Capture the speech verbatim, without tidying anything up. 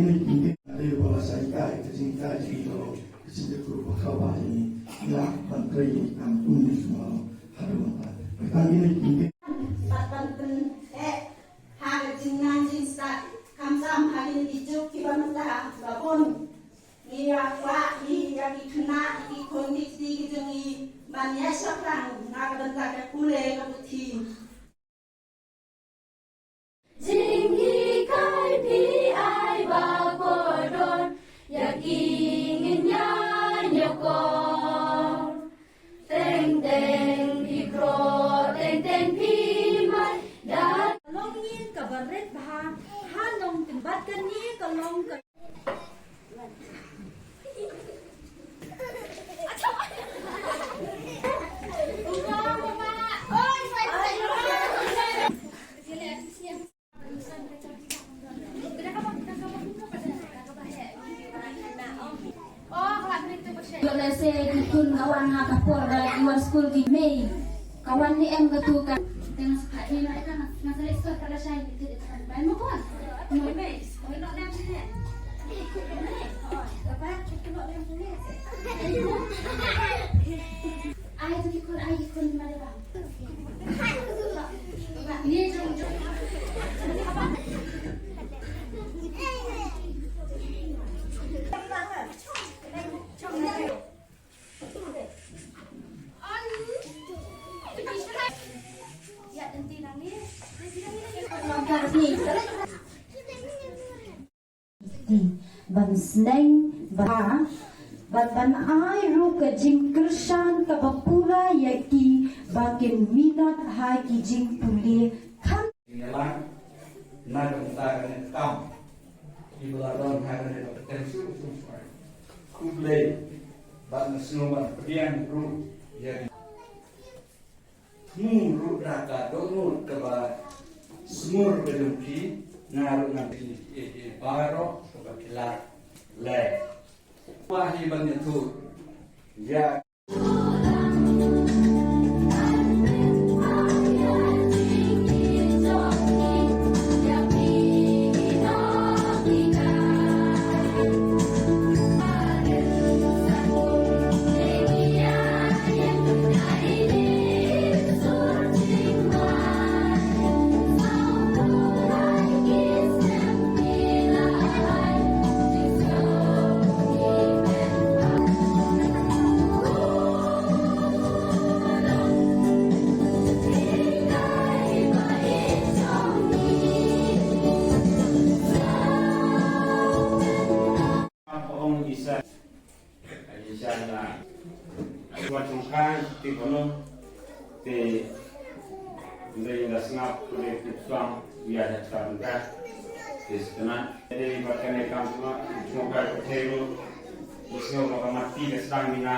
ine ki dei ba la sa ïa ka jingïatai jingïaroh ka jingïakynduh ba kaba ïa ban trei ïa ka kum ni sma. Haduh mynta ka ine ki dei. Bad ban pyn-eh ha ka jingnang jingstad, khamtam ha kine ki juk kiba mynta ba bun. Ngi ïa kwah ïa ki khynnah ki khun ki kti ki jong ngi ban ïa shaphrang na ka bynta ka pule ka puthi. Jinghikai phi ai ba kordor ïa ki ngin ïa ñiewkor. Teng teng phi khroh, teng teng phi mai da. Long ngin kaba rit bha ha nongtynbat kane ka long ka. Ïoh lehse ki khun ka wan ha ka por ba la ki wan skul ki mei. Ka wan ne em katu ka. Te nga sa phah dei noh ïa ka, nga sa leh sor ka la shai. Bai mo ko. Mo mei. Mo noh lem sini. Ka ba ki noh lem sini. Ai tu ki khun, ai ki khun ma da ba. Ban sneng ba, ban, ban ai ruh ka jingkyrshan kaba pura ïa ki ba kin minot ha ki jingpule. Khan ïalang na ka bynta kane ka kam kiba la don ha kane ka pyrthei shuh shuh. Khublei bad nga sngewbha ban pdiang ruh ïa ki. Thmu ruh da ka dohnud kaba sumur ka jong phi, nga ruh ngan phi, eh, eh, baroh kaba phi lah leh. Wa hi ban ïathuh ïa Ong isa, isa na, kuat sungkan, ti kono, ti, ndai nda sngap, kule ti tuang, ya da ta benda, ti setena, ti bakane kam semua, sungkan ko telu, sungkan ko mati ke sedang mina.